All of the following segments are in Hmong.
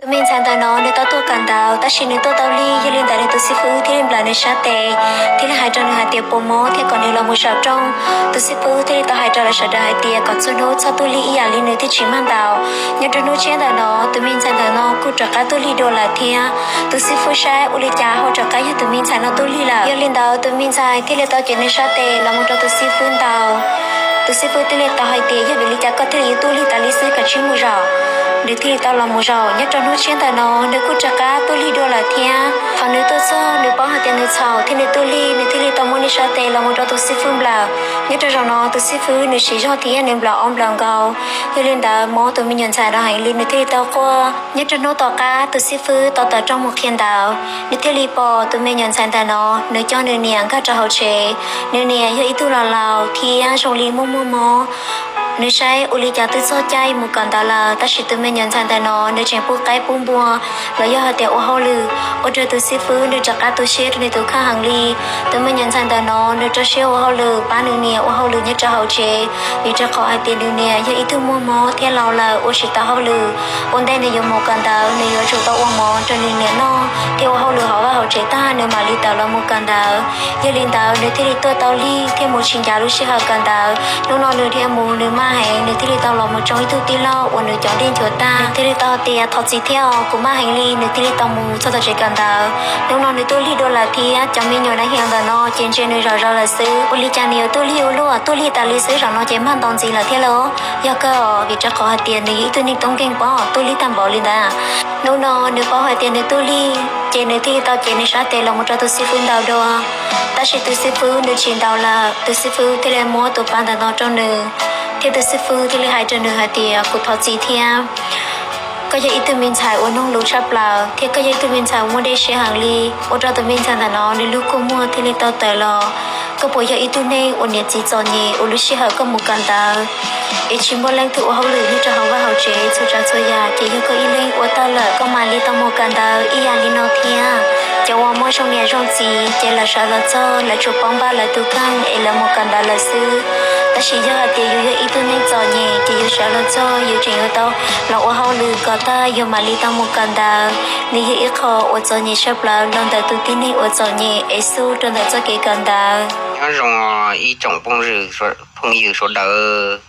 Tus me ntxhais ntawm no nws tau tuaj kawm ntawv tab sis nws tuaj tau lig, yog li ntawd nws tus xib fwb thiaj li nplawm nws sab tes, thiaj li hais rau nws hais tias puas mob thiab kom nws los mus zaum rooj. Tus xib fwb thiaj li tau hais rau lawv sawv daws hais tias kom txhua hnub txhob tuaj lig ib yam li nws thiaj tsis mag ntaus. Nyob rau hnub tshiab ntawm no tus me ntxhais ntawm no kuj rov qab tuaj lig dua lawm thiab. Tus xib fwb saib ua li cas ho rov qab yog tus me ntxhais no tuaj lig lawm. Yog li ntawd tus me ntxhais thiaj li tau cev nws sab tes los mus rau tus xib fwb ntaus. Tus xib fwb thiaj li tau hais tias yog vim li cas koj thiaj li yuav tuaj lig tas li xwb, kav tsij mus zaum. Nws thiaj li tau los mus zaum. Nyob rau hnub tshiab ntawm no nws kuj rov qab tuaj lig dua lawm thiab. Thaum nws tuaj txog nws paub hais tias nws txhaum thiab nws tuaj lig, nws thiaj li tau muab nws sab tes los mus rau tus xib fwb nplawm. Nyob rau zaum no tus xib fwb nws siv zog thiab nws nplawm ob nplawm nkaus. Yog li ntawd mob tus me nyuam ntxhais no heev li nws thiaj li tau quaj. Nyob rau hnub tom qab tus xib fwb tau tawm rooj mus qhia ntawv, nws thiaj li pom tus me nyuam ntxhais ntawm no nws coj nws niam nkag rau hauv tsev. Nws niam yog ib tug laus laus thiab zoo li muaj muaj mob. Nws saib ua li cas twb txog caij mus kawm ntawv lawm tab sis tus me nyuam ntxhais ntawm no nws tseem pub qaib pub npua los yog hais tias ua hauj lwm, ua rau tus xib fwb nws rov qab tu siab rau nws tus kheej heev li. Tus me nyuam ntxhais ntawm no nws rau siab ua hauj lwm pab nws niam ua hauj lwm nyob rau hauv tsev, vim rau qhov hais tias nws niam yog ib tug muaj mob thiab laus lawm ua tsis tau hauj lwm. Ua ntej nws yuav mus kawm ntawv nws yuav tsum tau ua mov rau nws niam noj thiab ua hauj lwm hauv vaj hauv tsev tag nws mam li tawm los mus kawm ntawv. Yog li ntawd nws thiaj li tuaj tau lig thiab mus tsis ncav lub sij hawm kawm ntawv. Hnub no nws dhia mus nws maj heev, nws thiaj li tau los mus tsoo ib tug tij laug uas nws cov dej nchuav tag. Nws thiaj li tau hais tias thov txim thiab os, kuv maj heev li. Nws thiaj li tau mus txog tom tsev kawm ntawv. Hnub no nws tuaj lig dua lawm thiab cov me nyuam nas hias ntawm no ces ntsia nws zom zaws lawm xwb. Ua li cas nws yuav tuaj lig ua luaj, tuaj lig tas li xwb, zaum no ces mag ntaus ntxiv lawm thiab lauj. Yog kawg os, vim rau qhov hais tias nws yog ib tug neeg toob nkeeg pob, tuaj lig tag npaum li ntawd. Hnub no nws paub hais tias nws tuaj lig, ces nws thiaj li tau cev nws sab tes los mus rau tus xib fwb ntaus dua. Tab sis tus xib fwb nws tsis ntaus lawm, tus xib fwb thiaj li muab tus pa ntawm no rau nws, thiab tus xib fwb thiaj li hais rau nws hais tias kuv thov txim thiab. Koj yog ib tug me ntxhais uas noog lus tshaj plaws thiab koj yog ib tug me ntxhais uas muaj dej siab heev li, ua rau tus me ntxhais ntawm no nws lub kua muag thiaj li tau tawm los. Koj puas yog ib tug neeg uas niam txiv txom nyem uas lub sij hawm koj mus kawm ntawv es tsis muaj leej twg ua hauj lwm nyob rau hauv vaj hauv tsev, txhua tsav txhua yam ces yog koj ib leeg ua tag lawm koj mam li tau mus kawm ntawv ib yam li no thiab. Cov uas muaj zoo niam zoo txiv ces lawv sawv los txog lawv tsuas paub npaj lawv tus kheej es lawv mus kawm ntawv lawm xwb. Tab sis yog hais tias yus yog ib tug neeg txom nyem ces yus sawv los txog yus tseem yuav tau los ua hauj lwm kom tag yus mam li tau mus kawm ntawv. Nws yog ib qho uas txom nyem tshaj plaws los ntawm tus tib neeg uas txom nyem es xub rau ntawm txoj kev kawm ntawv. Nyob zoo ib tsoom phooj ywg sawv daws,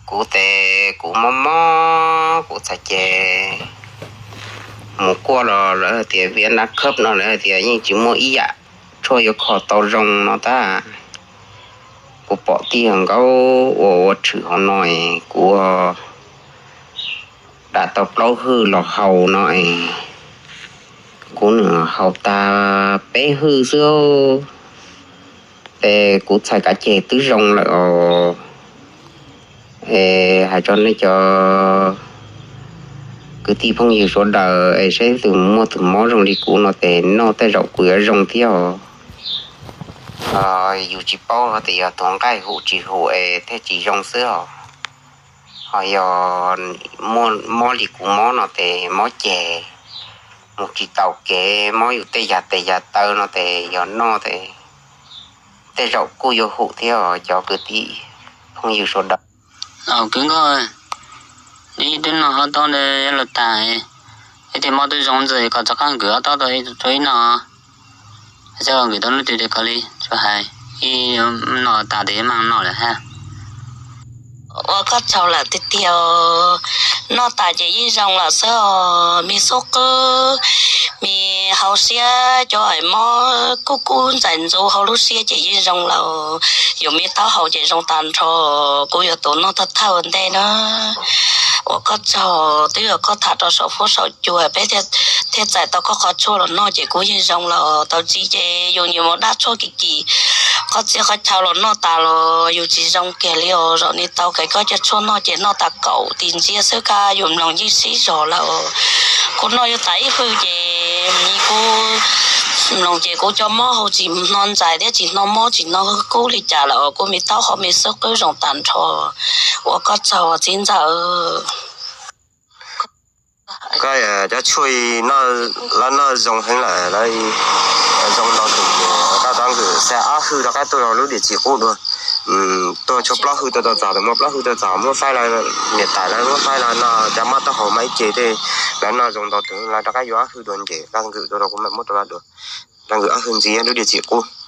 kuv tes kuv mob mob kuv txhais ces mus kuaj los lawv hais tias viav nab khawb no lawv hais tias yeej tsis muaj ib yam tshuaj yuav kho tau zoo no tab. Kuv pom tij hawm nkaub uas ua tshwm hauv no es kuv dam tau plaub hwj los haus no es kuv nws haus tag peb hwj xwb. Es kuv txhais kav ceg twb zoo lawm os. Es hais rau nej cov kwv tij phooj ywg sawv daws es saib tus muaj tus mob zoo li kuv no tes noj tej zaum kuv yuav zoo thiab os. Yus tsis paub tias yog tus nqaij hum tsis hum es thiaj tsis zoo xwb os. Ho yog mob li kuv mob no tes mob ceg mus tsis taus kev, mob yus tej yam tes yam taw no tes yog noj tes tej zaum kuj yuav hum thiab os cov kwv tij phooj ywg sawv daws. Kwv nkauj, ib tug no ob taub ntawd los tas, ib tug mob twb zoo ntxwg kom rov qab kwv ob taub rau ib no. Txhob kwv tau lub twg kom li tsuas hais, ib no tas tes mam noj lawm hab. Ua koj tsaug lawm tiag tiag, noj tas ces yeej zoo lawm xwb os. Me xub qwb, me hauv siab, cov mob kub kub ntxais ntxuv hauv lub siab ces yeej zoo lawm. Yus me taub hau ces zoo tag nrho. Kuv yuav tus noj thawj thawj ua ntej na. Ua koj tsaug, twb yog koj tham rau saum fuab saum cua peb thiaj txais tau koj qhov tshuaj los noj ces kuv yeej zoo lawm. Tau txiv ces yus nyiam mus dab tshuaj kim kim, qhov txhia qhov chaw los noj tas los yus tsis zoo kiag li os. Zaum no tau kawg koj cov tshuaj noj ces noj tas kaum tis ntsiab xwb kab yus mloog yeej sib zog lawm. Kuv noj yuav tas ib hwj ces kuv mloog ces kuv cov mob hauv tsis hnov ntxais thiab tsis hnov mob tsis hnov kub li cas lawm os. Kuv me taub hau me xub qwb zoo tag nrho. Ua koj tsaug txiv ntxawm. Koj cov tshuaj los noj zoo heev lawm, zoo no tus koj rov nkws xa ob hwj rov qab tuaj rau lub diam tsis qub dua. tuaj tshuav plaub hwj tuaj txog txog, muaj plaub hwj tuaj txog muab faib lawm, niam tais lawv muab faib lawm no, cas mob taub hau mas ib ce tej, lawv noj zoo ntau tus lawv rov qab yuav ob hwj dua ntes, Nkaj Nkws tuaj rau kuv mam muab rau lawv dua. Nkaj Nkws ob hwj ntxiv lub diam txim qub.